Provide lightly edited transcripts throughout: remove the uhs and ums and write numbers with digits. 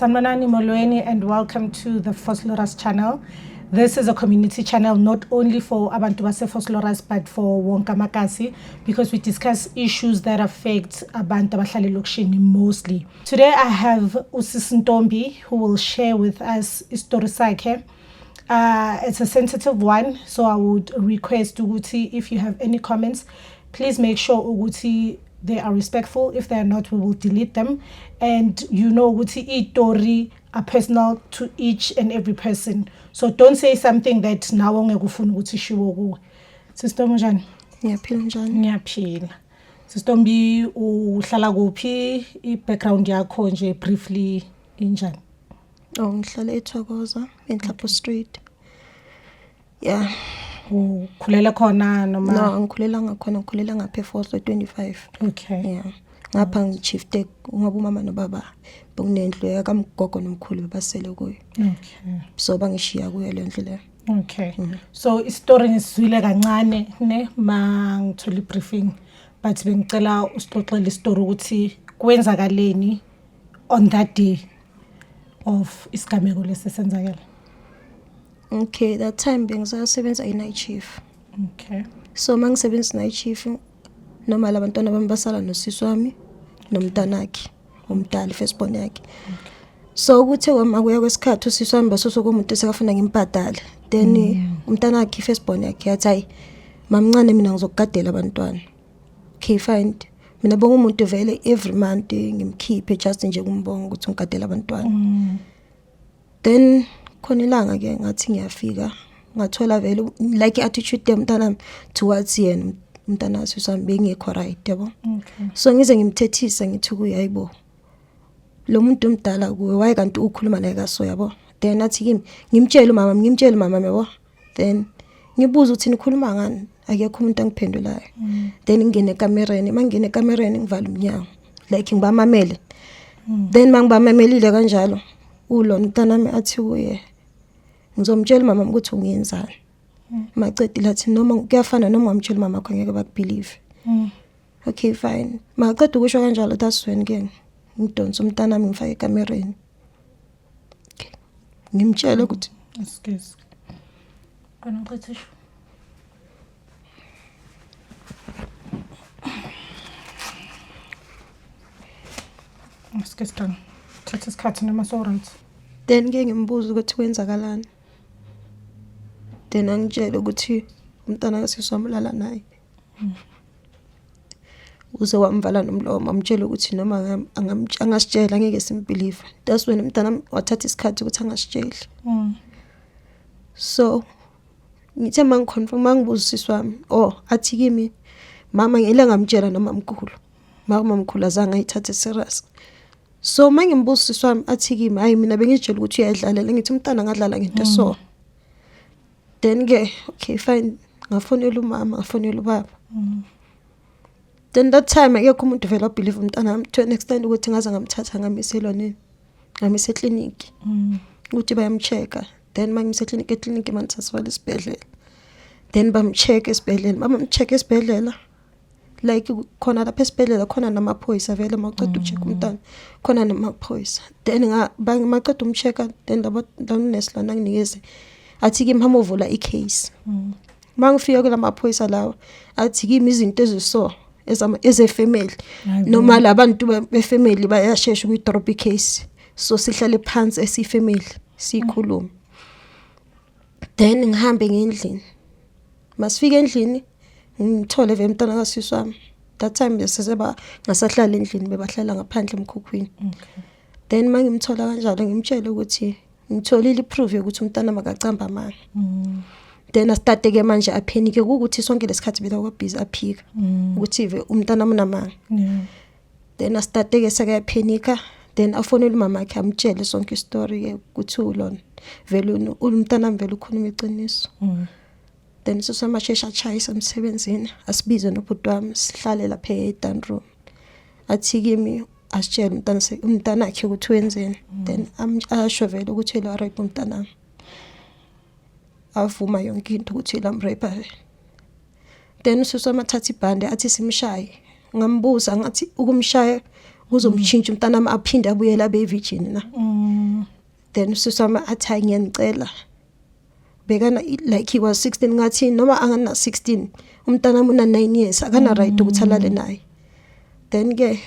Sanibonani Molweni and welcome to the Vosloorus channel. This is a community channel not only for abantu base Vosloorus but for wonke amakasi because we discuss issues that affect abantu abahlala elokishini mostly. Today I have uSisi Ntombi who will share with us isitori sakhe. It's a sensitive one, so I would request ukuthi if you have any comments, please make sure ukuthi they are respectful. If they are not, we will delete them. And you know ukuthi itori are personal to each and every person. So don't say something that nawe ongeke ufune ukuthi ishiwo kuwe. Sisi Ntombi, unjani? Ngiyaphila, njani? Ngiyaphila. Sisi Ntombi, uhlala kuphi? I-background yakho nje briefly injani? Oh, ngihlala eThokoza, eNhlapho Street. Yeah. Ukhulele khona noma? No, angikhulelanga khona, ngikhulela ngapha eVoslo 25. Yeah. Ngapha ngishifte ngoba umama nobaba bekunendlu yakamgogo nomkhulu bebasele kuyo. So bangishiya kuyo le ndlu leyo. Okay. So isitori ngisizwile kancane ne ma ngithola ibriefing, but bengicela usixoxele isitori ukuthi kwenzakaleni on that day of isigameko lesi senzakala. Okay, that time bengisasebenza i-night shift. So mangisebenza night shift noma labantwana bami basala nosisi wami nomntanakhe umdala, firstborn yakhe. So ukuthe kwama kuya kwesikhathi usisi wami basusa kumuntu esekafuna ngimbhadale. Then umntanakhe, firstborn yakhe, yathi, "Hayi mamncane, mina ngizokugadela abantwana." Okay, fine. Mina bonga umuntu vele every month ngimkhiphe just nje kumbonga ukuthi ngigadela abantwana. Then khona ilanga ke ngathi ngiyafika ngathola vele like i-attitude yomntanami towards yena umntana sisi bengekho right, yabo. So ngize ngimthethisa, ngithi kuye, "Hayibo, lo muntu omdala kuwe, waye kanti ukhuluma naye kaso?" yabo. Then athi kimi, "Ngimtshele umama, ngimtshele umama," yabo. Then ngibuza ukuthi nikhuluma ngani, akekho umuntu angiphendulayo. Then ngingene ekamereni, mangingene ekamereni ngivala umnyango like ngibamamele. Then mangibamamelile kanjalo, ulona umntanami athi kuye, "Ngizomtshela umama ukuthi ungiyenzani." Macedile athi, "Noma kuyafana noma ungamtshela umama wakho, angeke bakubelieve." Okay, fine. Maqeda ukusho kanjalo, that's when ke ngidonsa umntanami ngifake ekamereni. Okay. Ngimtshele ukuthi Excuse. Kona ngicela tissue. Excuse done. Thatha isikhathi noma so right. Then ke ngimbuza ukuthi kwenzakalani. Then angitshele ukuthi umntana kasisi wami ulala naye. Uze wamvala nomlomo, amtshela ukuthi noma angasitshela angeke simbelieve. That's when umntana wathatha isikhathi ukuthi angasitsheli. So ngithe mangiconfirm, mangibuza usisi wami, oh, athi kimi, "Mama ngile ngamtshela noma mkhulu." Mama mkhulu azange ayithathe serious. So mangimbuza usisi wami athi kimi, "Hayi, mina bengitshela ukuthi uyadlalela." Ngithi umntana ngadlala ngento so. Then ke okay, fine, ngafonela umama, ngafonela ubaba. Then that time akekho umuntu vele obelieve umntana wami to an extent ukuthi ngaze ngamthatha ngamisela nini, ngamisa ekliniki ukuthi bayamcheck. Then mangimisa ekliniki, ekliniki mangisasifaka esibhedlela, then bamcheck esibhedlela, bamcheck esibhedlela like khona lapha esibhedlela khona namaphoyisa vele. Mawuceda ukucheck umntana khona namaphoyisa. Then maqeda umchecka, then labo nesi lana anginikeze, athi kimi hamba uvula icase. Mangifika kulamaphoyisa lawa athi kimi izinto eziso ezama ezefamily noma labantu befamily bayashesha ukuyidrop icase, so sihlale phansi esifamily sikhulume. Then ngihambe ngendlini, masifika endlini ngithole vele umntana kasisi wami. That time beseseba ngasahlala endlini, bebahlala ngaphandle emkhukhwini. Then mangimthola kanjalo ngimtshele ukuthi ngitholile iproof yokuthi umntana makacamba amanga. Then astarte ke manje apanic ukuthi sonke lesikhathi bela busy aphika ukuthi ve umntana unamanga. Then astarte ke sekayapanika, then afonele umama wakhe amtshele sonke istory ke ukuthi ulona vele umntana vele ukhuluma iqiniso. Then sisamashesha achayisa emsebenzini, asibize nobhuti wami, sihlale lapha e-dining room. Athi kimi asitshele umntana umntanakhe ukuthi wenzeni. Then asho vele ukuthi lo rape umntanami, avuma yonke into ukuthi lamrape vele. Then usisi wami athatha ibhande athi simshaye. Ngambuza ngathi ukumshaya kuzomtshintsha umntanami aphinde abuyele abe virgin na? Then usisi wami athi, "Hayi, ngiyanicela." Bekana like he was 16. Ngathi noma angana 16, umntana wami una 9 years, akana right ukuthi alale naye. Then ke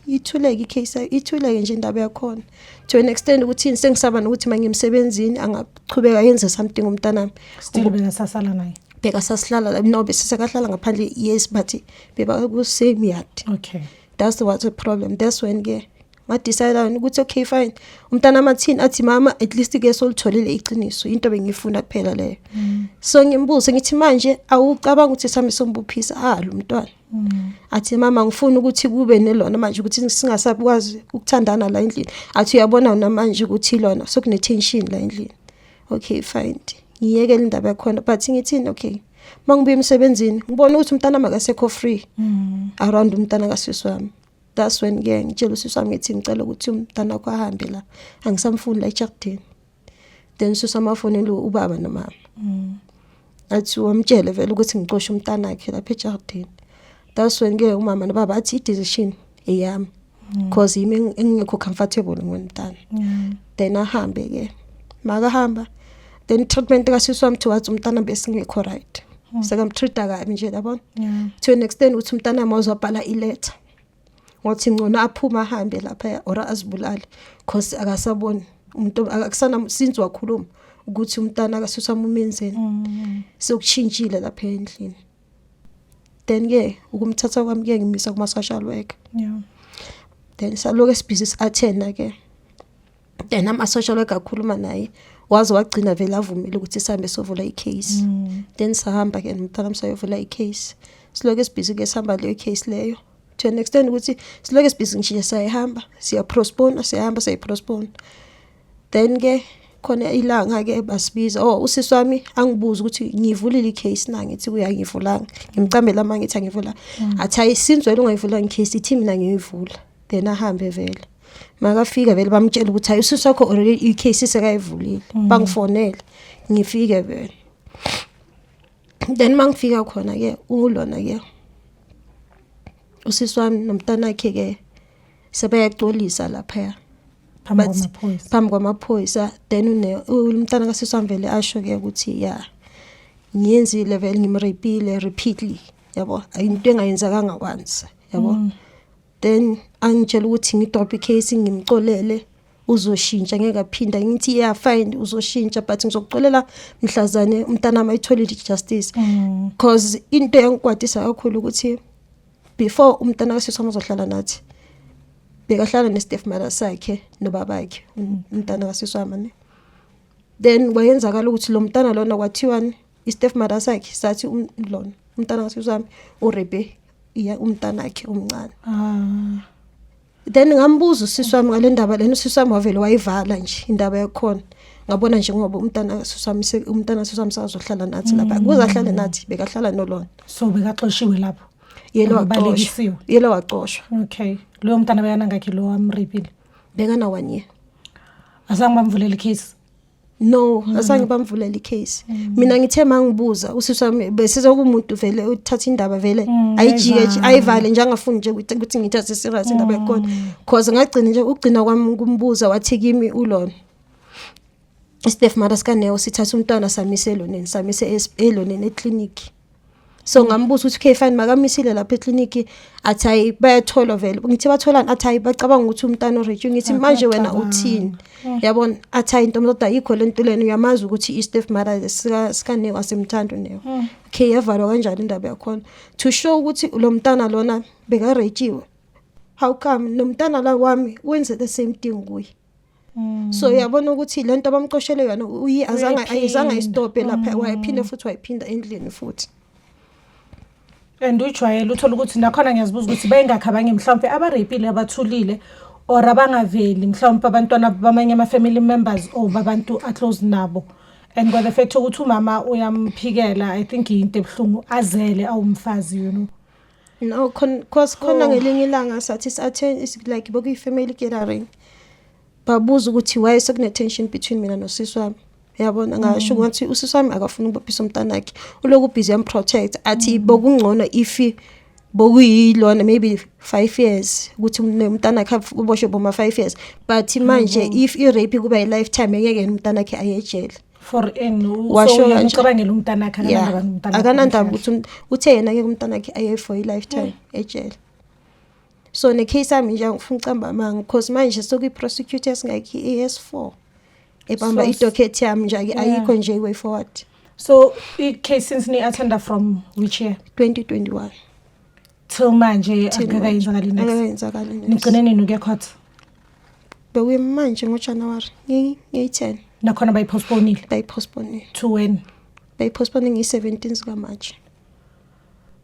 ithuleke icase, ithuleke nje indaba yakhona to an extent ukuthi sengisaba nokuthi mangimsebenzini angachubeka yenze something umntanami. Still bekasasala naye? Bekasasihlala la. No, bese sekahlala ngaphandle, yes, but beba ku same yard. That's what the problem. That's when ke ngadecide ukuthi okay, fine, umntana amathini athi, "Mama, at least ke solitholile iqiniso." Into bengifuna kuphela leyo. So ngimbuze ngithi, "Manje awucabanga ukuthi sami sombuphisa lo mntwana?" Athi, "Mama, ngifuna ukuthi kube nelona manje ukuthi singasakwazi ukuthandana la endlini." Athi, "Uyabona namanje ukuthi lona sokune tension la endlini." Okay, fine, ngiyekele indaba yakhona, but ngithini, okay, mangibuya emsebenzini ngibona ukuthi umntana makasekho free around umntana kasisi wami. That's when ke ngitshela usisi wami ngithi, "Ngicela ukuthi umntana wakho ahambe la, angisamfuni la ejardini." Then usisi wami afonela ubaba nomama, athi wamtshele vele ukuthi ngicoshe umntana wakhe lapha ejardini. That's when ke umama nobaba athi i-decision eyami, cause yimi engingekho comfortable ngomntana. Then ahambe ke. Makahamba, then treatment kasisi wami towards umntana besingekho right, sekamtreata kabi nje, yabona, to an extent ukuthi umntana wami wazobhala iletter wathi ngcono aphuma ahambe lapha or azibulale, cause akasaboni umuntu akusana since wakhuluma ukuthi umntana kasisi wami umenzeni. Sekuchintshile lapha endlini. Then ke ukumthatha kwami ke ngimisa kuma social worker. Then saloku esibhizi si-attenda ke. Then ama-social worker akhuluma naye, waze wagcina vele avumile ukuthi sihambe sovula i-case. Then sahamba ke nomntana wami sayovula i-case. Siloku esibhizi ke sihamba leyo case leyo, to an extent ukuthi siloku esibhizi nje sayihamba, siyapostpone, siyahamba, siyapostpone. Then ke khona ilanga ke basibiza, oh, usisi wami angibuza ukuthi ngiyivulile icase na. Ngithi kuya ngivulanga, ngimcambela ama ngithi angivula. Athi, "Hayi, since wena ungayivulanga icase, ithi mina ngiyivula." Then ahambe vele. Makafika vele bamtshela ukuthi, "Hayi, usisi wakho already icase sekayivulile." Bangifonele, ngifike vele. Then mangifika khona ke, ulona ke usisi wami nomntana wakhe ke sebeyaxolisa lapha phambi kwamaphoyisa. Phambi kwamaphoyisa. Then umntana kasisi wami vele asho ke ukuthi, ya, ngiyenzile vele, ngimrapile repeatedly, yabo, into engayenzakanga once, yabo. Then angitshela ukuthi ngidrop icase, ngimxolele, uzoshintsha, ngeke aphinda. Ngithi, "Yeah, fine, uzoshintsha, but ngizokuxolela mhlazane umntana wami ayitholile justice." Cause into yangikwatisa kakhulu ukuthi before umntana kasisi wami azohlala nathi, bekahlala ne-step mother sakhe nobabakhe, umntana kasisi wami ne. Then kwayenzakala ukuthi lo mntana lona kwathiwani, i-step mother sakhe sathi lona umntana kasisi wami urape iya umntana wakhe omncane. Then ngambuza usisi wami ngale ndaba lena, usisi wami wavele wayivala nje indaba yakhona. Ngabona nje ngoba umntana kasisi wami sazohlala nathi lapha, kuze ahlale nathi bekahlala nolona. So bekaxoshiwe lapho? Yelo waxoshwa. Ubalekisiwe? Yelo waxoshwa. Okay, loyo mntana bekanangakhi lo amrapile? Bekana 1 year. Azange bamvulela icase? No, azange bamvulela icase. Mina ngithe mangibuza usisi wami, bese kumuntu vele uthatha indaba vele ayijike nje, ayivale. Ayivale nje, angafuni nje ukuthi ngithathe serious indaba yakhona, cause ngagcina nje ukugcina kwami kumbuza wathi kimi ulona step mother sikaNeo sithatha umntwana samise eloneni, samise eloneni eclinic. So ngambuza ukuthi, okay, fine, makamisile lapha eclinic. Athi, "Hayi, bayathola vele." Ngithi, "Batholani?" Athi, "Hayi, bacabanga ukuthi umntana urape." Ngithi, "Manje wena Bayacabanga. uthini?" Yabona, athi, "Hayi ntombi, ayikho lento lena, uyamazi ukuthi i-step mother sikaNeo asimthandi uNeo." Okay, yavalwa kanjani indaba yakhona? To show ukuthi lo mntana lona bekarapiwe, how come nomntana la wami wenze the same thing kuye? So uyabona ukuthi lento abamcoshele yona uyi azange Uyayiphinda. Ayizange ayistophe lapha, wayiphinda futhi, wayiphinda endlini futhi. And ujwayele uthola ukuthi nakhona ngiyazibuza ukuthi bengakhi abanye mhlawumpe abarapile abathulile or abangaveli, mhlawumpe abantwana bamanye ama-family members or babantu aclose nabo. And kwa the fact ukuthi umama uyamphikela, I think yinto ebuhlungu azele awumfazi. No, cause khona Oh. ngelinye ilanga sathi si-attend is like bekuyi-family gathering, babuza ukuthi why sekune-tension between mina nosisi wami, yabona. Ngasho ngathi usisi wami akafuni ukubophisa umntanakhe, uloku busy yamprotect. Athi bokungcono if Bokuyilona maybe 5 years ukuthi umntana akhe uboshwe boma 5 years, but manje if i-rape kuba i-lifetime, ngeke yena umntana akhe aye ejele. For in Washo so yena kanje. Ucabangela umntana akhe. Yeah. Akanandaba nomntana. Akanandaba ukuthi uthe yena ngeke umntana akhe aye for i-lifetime ejele. So ne-case yami nje, angifuni ucamba amanga, because manje sokuyi-prosecutor esingakhi i-AS4 ebamba i-docket yami nje. Ayikho nje i-way forward. So i-case, since ni-attenda from which year? 2021. Till manje Till akukakayenzakali next? Akakayenzakali next. Nigcine nini ukuya court? Bekuyimanje ngoJanuwari ngeyi-10. Nakhona bayipostponile? Bayipostponile. To when? Bayipostpone ngeyi-17 zikaMarch.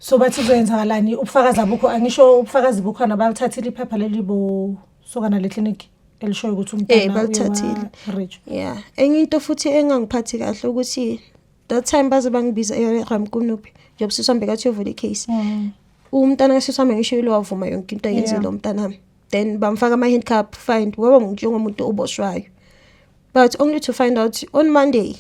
So bathi kuzoyenzakalani? Ubufakazi abukho, angisho? Ubufakazi bukhona, balithathile iphepha leli bosokana le clinic elishoyo ukuthi umntana Balithathile. uye. Yeah, enye into futhi engangiphathi kahle ukuthi that time baze bangibiza eRamkunupi njengoba sisi wami bekathi uyovula i-case. Umntana kasisi wami, ngisho, yilo wavuma yonke into ayenzile umntana wami, then bamfaka ama-handcuff, fine, waba njengomuntu oboshwayo, but only to find out on Monday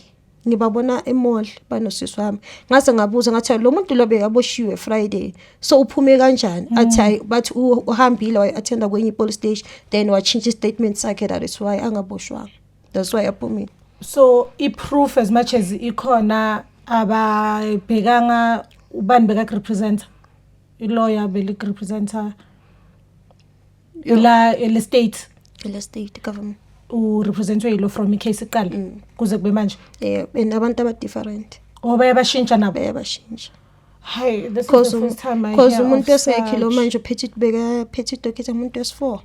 ngibabona e-mall banosisi wami. Ngase ngabuza ngathi, "Lo muntu lo bekaboshiwe Friday, so uphume kanjani?" Athi hayi, bathi uhambile waye-attenda kwenye i-police station, then watshintsha i-statement sakhe, that is why angaboshwanga, that's why aphumile. So i-proof, as much as ikhona, ababhekanga ubani bekakurepresenta, i-lawyer belikurepresenta la le state? Le state government. Urepresentwe yilo from i-case iqala kuze kube manje? Yeah, and abantu aba-different. Oh, bayabashintsha nabo? Bayabashintsha. Hey, this is Cause the first time I cause hear umuntu of esingekho lo such. manje uphethe, bekaphethe i-docket umuntu wesi-4,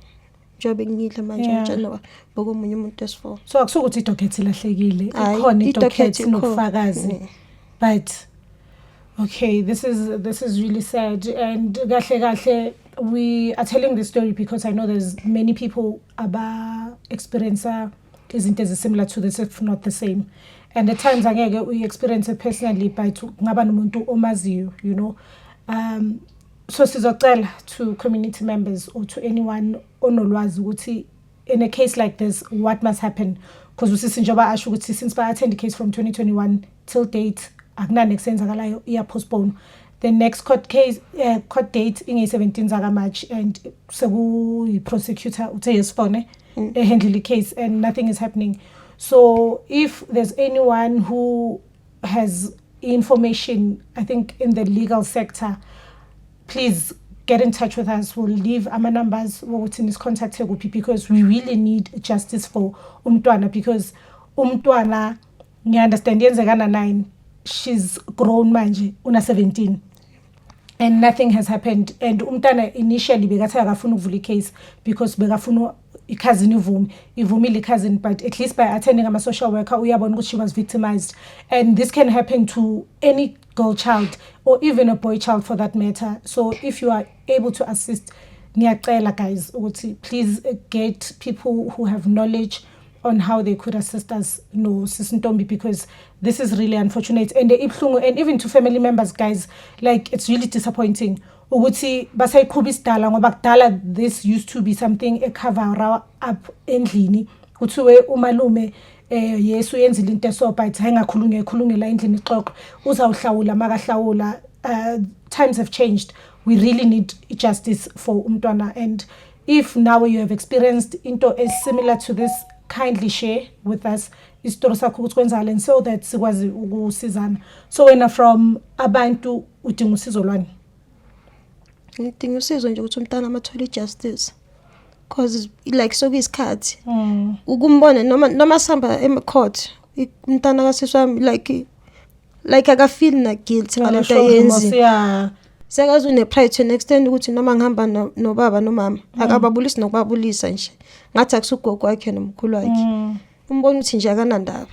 njengoba bengidla manje ngoJanuwari bokomunye umuntu wesi-4. So akusukuthi i-docket ilahlekile? Hhayi, Ikhona i-docket i-docket ikhona. nobufakazi. But okay, this is really sad, and kahle kahle we are telling this story because I know there's many people aba experience izinto ezi-similar to this, if not the same, and at times angeke uyi-experience personally, but kungaba nomuntu omaziyo. So sizocela to community members or to anyone onolwazi ukuthi in a case like this, what must happen, because usisi njengoba asho ukuthi since ba-attend i-case from 2021 till date, akunani ekusenzakalayo, iya-postpone. The next court case, court date ingeyi-17 zakaMarch, and sekuyi-prosecutor uthe yesifone ehandle i-case, and nothing is happening. So if there's anyone who has information, I think in the legal sector, please get in touch with us. We'll leave our numbers wokuthi nisicontacte kuphi, because we really need justice for umntwana, because umntwana, ngiya-understand yenzeka na-9, she's grown manje, una-17, and nothing has happened. And umntana initially bekathi akafuna ukuvula i-case because bekafuna i-cousin ivume. Ivumile i-cousin, but at least by attending ama-social worker, uyabona ukuthi she was victimized, and this can happen to any girl child or even a boy child for that matter. So if you are able to assist, ngiyacela guys ukuthi please get people who have knowledge on how they could assist us no Sisintombi, because this is really unfortunate and ibuhlungu, and even to family members, guys, like, it's really disappointing ukuthi basayiqhuba isidala, ngoba kudala this used to be something ecover up endlini, kuthiwe umalume yes, uyenzile into eso, but ayingakhulunywa, ekhulunywe endlini, ixoxo, uzawuhlawula makahlawula. Times have changed. We really need justice for umntwana, and if now you have experienced into as similar to this, kindly share with us isitori sakho ukuthi kwenzakaleni, so that sikwazi ukusizana. So wena, from abantu, udinga usizo lwani? Ngidinga usizo nje ukuthi umntana amathole i-justice, cause like sokuyisikhathi ukumbona noma sihamba em-court, umntana kasisi wami like akafeel na guilt ngalento ayenzi. Sekaze une-pride to an extent ukuthi noma ngihamba nobaba nomama, akababulisi nokubabulisa nje, ngathi akusugogo wakhe nomkhulu wakhe. Umbona ukuthi nje akanandaba.